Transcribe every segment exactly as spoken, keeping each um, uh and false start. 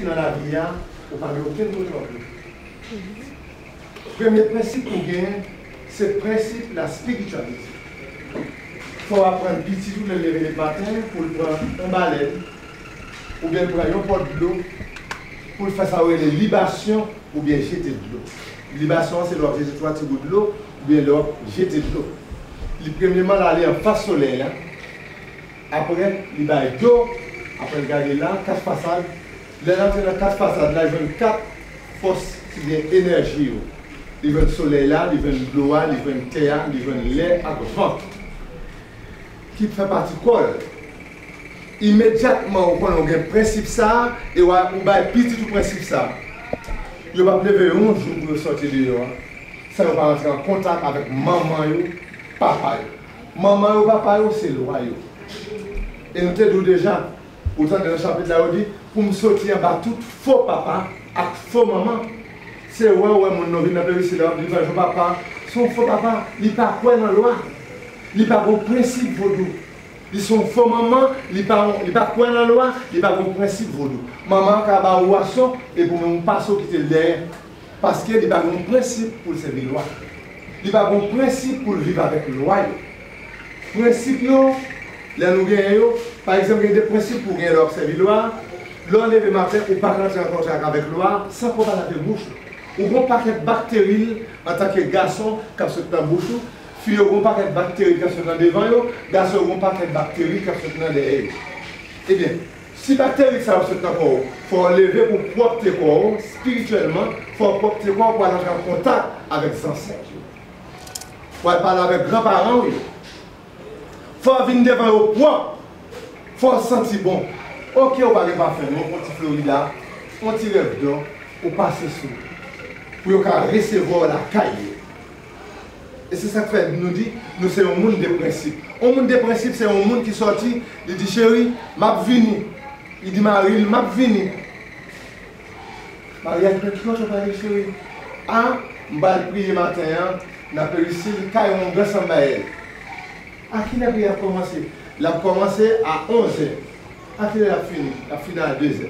nan lavi a, ou pa gen okenn kote w ap leve. Premye prensip pou w genyen, se prensip laspirityalite. Fò w aprann pitit ou lè l leve lepaten pou l pran yon balèn, oubyen l pran yon pòt dlo, pou l fè sa yo rele libasyon, oubyen jete dlo. Libasyon an se lè w ap jete twa ti gout dlo, oubyen lè w ap jete dlo. Li premyeman l ale anfas solèy la, apre li bay do, apre l gade la, kat fasad. Lè l antre nan kat fasad la, li jwenn kat fòs ki gen enèji yo. Li jwenn solèy la, li jwenn dlo a, li jwenn tè a, li jwenn lè ak van ki fè pati kò l. Imedyatman ou konnen ou gen prensip sa a, e w a, ou bay pitit ou prensip sa a. Yo p ap leve yon jou pou yo sòti deyò a, san yo pa rantre an kontak avèk manman yo, papa yo. Manman yo, papa yo, se lwa yo. E nou te di w deja, ou tande nan chapit la, yo di, pou m soti anba tout fo papa ak fo manman. Se wè, ou wè moun nan vin nan perisil la, w ap di, "Vajou papa, se yon fo papa, li pa kwè nan lwa, li pa gon prensip vodou." Li se yon fo manman, li pa, li pa kwè nan lwa, li pa gen yon prensip vodou. Manman an ka ba ou wason, epi ou menm ou pase ou kite l dèyè. Paske li pa gen yon prensip pou l sèvi lwa. Li pa gen yon prensip pou l viv avèk lwa yo. Prensip yo, lè nou genyen yo, pa egzanp, gen de prensip pou w genyen lè w ap sèvi lwa. Lè w leve maten, ou pa ka antre an kontak avèk lwa san ke w pa lave bouch ou. Ou gen yon pakèt bakteri antanke gason k ap sot nan bouch ou, fi yo gen yon pakèt bakteri k ap sot nan devan yo, gason yo gen yon pakèt bakteri k ap sot nan dèyè yo. Ebyen, si bakteri sa yo sot nan kò w, fò w leve pou w pwòpte kò w espirityèlman, fò w pwòpte kò w pou w al antre an kontak avèk zansèt yo. Pou w al pale avèk granparan w yo. Fò w vin devan yo pwòp. Fò w santi bon. Oke, ou pa gen pafen, men w pran ti Florida, yon ti Revdor, ou pase sou li. Pou yo ka resevwa w lakay yo. E se sa k fè nou di, nou se yon moun de prensip. Yon moun de prensip, se yon moun ki sòti, li di, "Cheri, m ap vini." Li di mari l, "M ap vini." Mari a di, "Men ki kote w prale, cheri?" "A, m pral priye maten an, nan perisil, kay yon gran Sanmayèl." "A kilè priyè ap kòmanse?" "L ap kòmanse a onzè." "A kilè l ap fini?" "L ap fini a dezè."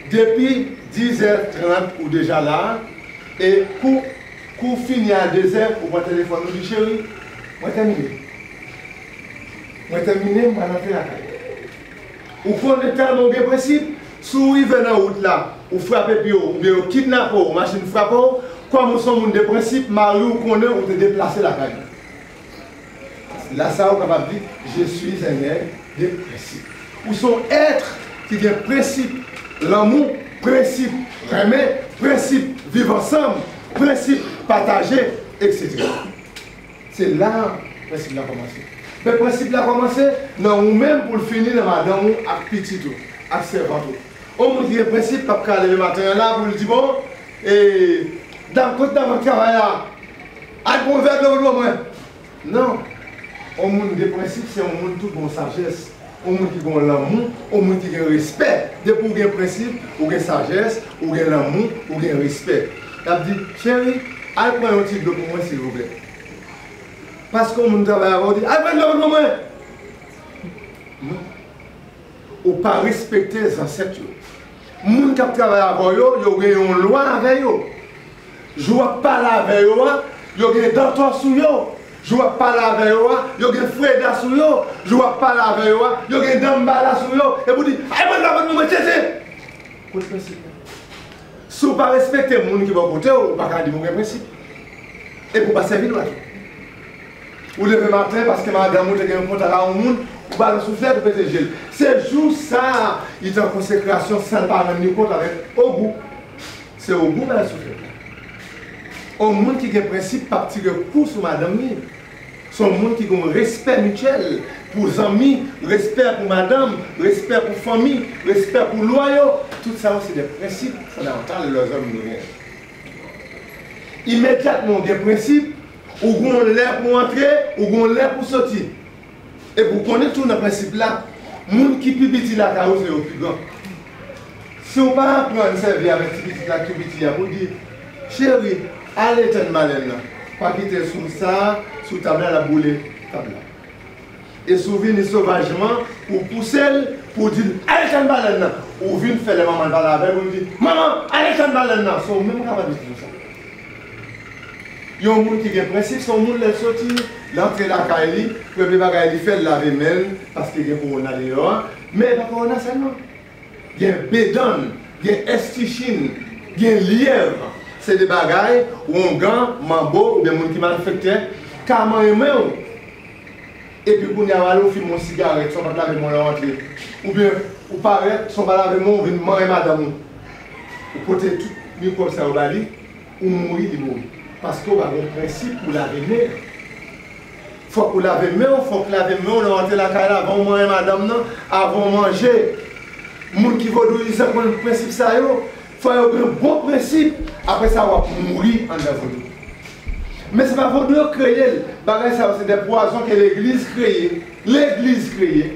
Depi dizè trant ou deja la, e kou, kou fini a dezè, ou pran telefòn ou di, "Cheri, mwen tèmine. Mwen tèmine, m pral antre lakay." Ou konnen tèlman ou gen prensip, si w rive nan wout la, ou frape pye w, oubyen yo kidnape w, machin frape w, kòm ou se yon moun de prensip, mari w konnen ou te deplase lakay ou. La sa ou kapab di, "Je suis un être de principe." Ou se yon èt ki gen prensip, lanmou, prensip, renmen, prensip, viv ansanm, prensip, pataje, etsetera. Se la prensip la kòmanse. Men prensip la kòmanse nan ou menm pou l fini nan madanm ou ak pitit ou, ak sèvant ou. Yon moun ki gen prensip p ap ka leve maten an la pou l di, "Bon, e, dam, kot dam ap travay la? Al pran yon vè dlo pou mwen." Non. Yon moun de prensip, se yon moun tou gon sajès. Yon moun ki gon lanmou, yon moun ki gen respè. Depi w gen prensip, ou gen sajès, ou gen lanmou, ou gen respè. L ap di, "Cheri, al pran yon ti dlo pou mwen, silvouplè." Paske yon moun travay avè w, di, "Al pran dlo pou mwen." Non. Ou pa respekte zansèt yo. Moun k ap travay avè w yo, yo gen yon lwa avè yo. Jou w ap pale avè yo a, yo gen dantò sou yo. Jou w ap pale avè yo a, yo gen freda sou yo. Jou w ap pale avè yo a, yo gen danmbala sou yo. Epi w di, "Ay, mwen ka bat mwen, mwen tete." Kot prensip la? Si w pa respekte moun ki bò kote w, ou pa ka di m ou gen prensip. Epi w pa sèvi lwa tou. Ou leve maten paske madanm ou te gen yon kontak a yon moun, ou ba l yon souflèt, ou pete je l. Se jou sa a, li te an konsekrasyon san l pa rann li kont avèk ogou. Se ogou ba l souflèt la. Yon moun ki gen prensip p ap tire kou sou madanm li. Se yon moun ki gen yon respè mityèl pou zanmi, respè pou madanm, respè pou fanmi, respè pou lwa yo. Tout sa yo se de prensip fondamantal lèzòm nou genyen. Imedyatman ou gen prensip, ou gen yon lè pou w antre, ou gen yon lè pou w soti. Epi w konnen tou nan prensip la, moun ki pi piti lakay ou se yo pi gran. Si w pa aprann sèvi avèk ti pitit la ki pi piti a pou di, "Cheri, al etenn balèn nan, pa kite l sou sa, sou tab la, l ap boule tab la." E si w vini sovajman, ou pouse l, pou w di l, "Al etenn balèn nan." Ou vin fè lè manman l pale avè l, ou di, "Manman, ale tann balèn nan." Se ou menm k ap di nou sa. Yon moun ki gen prensip, se yon moun lè l soti, l antre lakay li, premye bagay li fè, l lave men l, paske gen kowona deyò a. Men e pa kowona sèlman. Gen bedann, gen èstichin, gen lyèv. Se de bagay, wongan, manbo, oubyen moun ki malfektè, ka manyen men w. Epi kounye a, w ale, w fimen yon sigarèt, san w pa t lave men w lè w antre. Oubyen, ou parèt, san w pa lave men w, ou vin manyen madanm ou. Ou pote tout mikwòb sa yo ba li, ou mouri, li mouri. Paske w pa gen prensip pou lave men. Fòk ou lave men w, fòk lave men w lè w antre lakay la, avan w manyen madanm nan, avan w manje. Moun ki vodouyizan konn prensip sa yo, fò yo gen bon prensip, apre sa w ap mouri anndan vodou. Men se pa vodou yo kreye l, bagay sa yo se de pwazon ke legliz kreye, legliz kreye,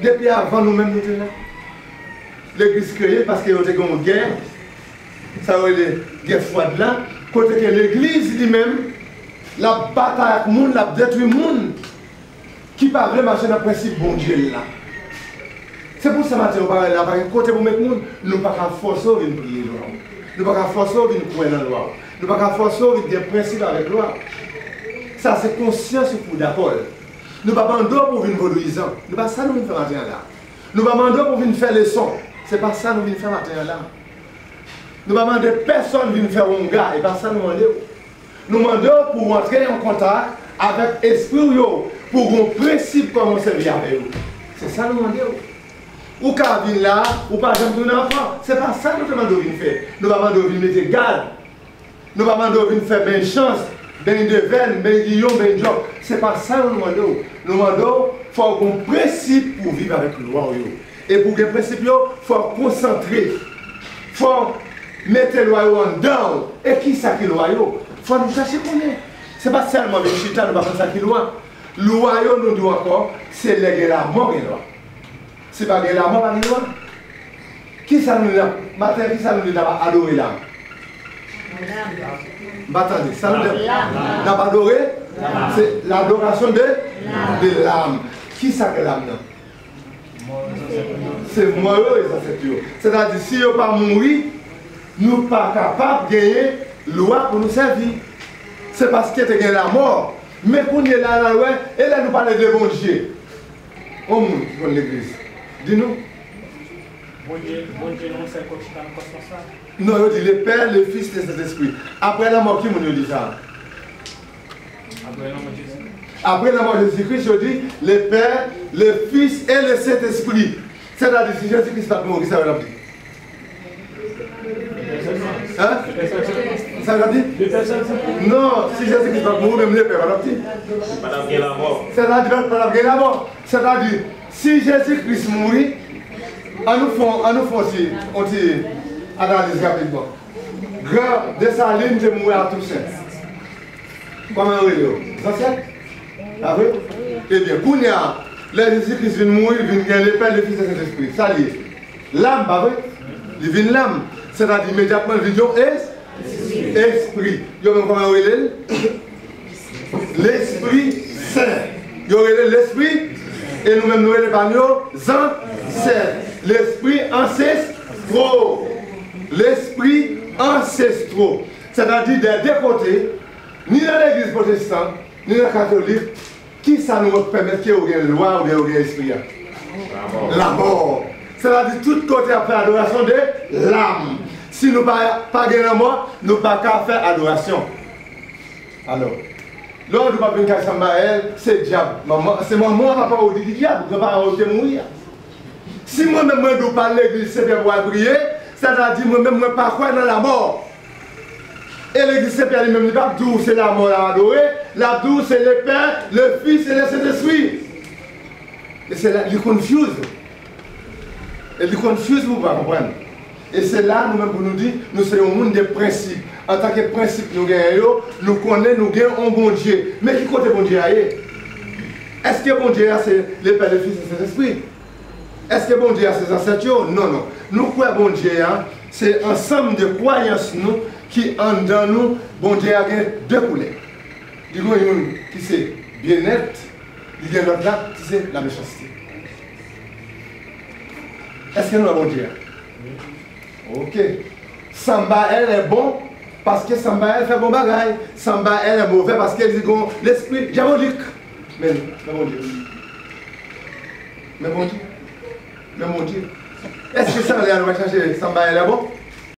depi avan nou menm nou te la. Legliz kreye paske yo te gen yon gè, sa yo rele gè fwad la, kote ke legliz li menm, l ap batay ak moun, l ap detwi moun ki pa vle mache nan prensip Bondye l la. Se pou sa maten yo pa wè la, pa gen kote pou met moun, nou pa ka fòse w vin priye lwa w. Nou pa ka fòse w vin kwè nan lwa w. Nou pa ka fòse w vin gen prensip avèk lwa w. Sa se konsyans ou pou dakò l. Nou pa mande w pou w vin vodouyizan. Nou pa sa nou vin fè maten an la. Nou pa mande w pou w vin fè leson. Se pa sa nou vin fè maten an la. Nou pa mande pèsonn vin fè wonga. E pa sa nou mande w. Nou mande w pou w antre an kontak avèk espri w yo, pou w gen yon prensip kòman w sèvi avè yo. Se sa nou mande w. Ou ka vin la, ou pa janm tounen ankò. Se pa sa nou te mande w vin fè. Nou pa mande w vin mete gad. Nou pa mande w vin fè beny chans, beny devèn, beny giyon, beny djòk. Se pa sa nou mande w. Nou mande w, fò w gen prensip pou w viv avèk lwa w yo. E pou w gen prensip yo, fò w konsantre. Fò w mete lwa yo anndan w. E kisa ki lwa yo? Fò nou chèche konnen. Se pa sèlman vin chita, nou pa konn sa ki lwa. Lwa yo, nou di w ankò, se lè gen lanmò, gen lwa. Si pa gen lanmò, pa gen lwa. Kisa nou la, maten, kisa nou di n ap adore la? M pa tande. Sa nou di? N ap adore? Se ladorasyon de, de lam. Kisa k lam nan? Se mò yo e zansèt yo. Sètadi, si yo pa mouri, nou pa kapab genyen lwa pou nou sèvi. Se paske te gen lanmò. Men kounye la, n al wè, e lè nou pale de Bondye? Yon moun ki konn legliz, di nou. Bondye, Bondye nou sèl k ap chita nan kòsmòs la. Non, yo di le Père, le Fils, le Saint-Esprit. Apre lanmò, ki moun yo di sa? Apre lanmò Jezi. Apre lanmò Jezi Kris, yo di le Père, le Fils et le Saint-Esprit. Sètadi, si Jezi Kris pa t mouri, sa yo t ap di? Hein? Sa yo t ap di? Non, si Jezi Kris pa t mouri, menm lepè pa t ap di. Pa t ap gen lanmò. Sètadi, pa t ap gen lanmò. Sètadi, si Jezi Kris mouri, ann nou fè, ann nou fè yon ti, yon ti analiz rapidman. Gran Desalin te mouri a Tousen. Kòman yo rele yo? Zansèt? Pa vre? Ebyen, kounye a, lè Jezi Kris vin mouri, vin gen lepè, le Fis e Sentespri. Sa l ye? Lam, pa vre? Li vin lam. Sètadi, imedyatman, li vin yon es-, espri. Yo menm, kòman yo rele l? Lespri Sen. Yo rele l Lespri, e nou menm, nou rele pa nou yo zansèt. Lespri ansestro. Lespri ansestro. Sètadi, dè de kote, ni nan legliz pwotestan, ni nan katolik, kisa nou pèmèt ke yo gen lwa oubyen yo gen espri a? Lanmò. Sètadi, tout kote ap fè adorasyon de lam. Si nou pa, pa gen lanmò, nou pa ka fè adorasyon. Alò, lè w di w p ap vin kay Sanmayèl, se dyab. Manman, se manman an, papa w di ki dyab, granparan w te mouri a. Si mwen menm mwen di w pa al legliz Senpyè pou w al priye, sètadi mwen menm mwen pa kwè nan lanmò. E legliz Senpyè li menm, li p ap di w se lanmò l ap adore, l ap di w se Lepè, Lefis e Lesentespri. E se la, li confuse. E li confuse pou w pa konprann. E se la nou menm pou nou di, nou se yon moun de prensip. Antanke prensip nou genyen yo, nou konnen nou gen yon Bondye. Men ki kote Bondye a ye? Èske Bondye a se Lepè, Lefis e Sentespri? Èske Bondye a se zansèt yo? Non, non. Nou kwè Bondye a se ansanm de kwayans nou ki anndan nou. Bondye a gen de koulè. Li gen youn ki se byennèt, li gen lòt la ki se lamechansté. Èske nou wè Bondye a? Ok. Samba elle est bon paske Samba elle fè bon bagay. Samba elle est move paske li gon lespri dyabolik. Men, men Bondye. Men Bondye. Men Bondye. Èske sa lè nou va chache Samba elle est bon?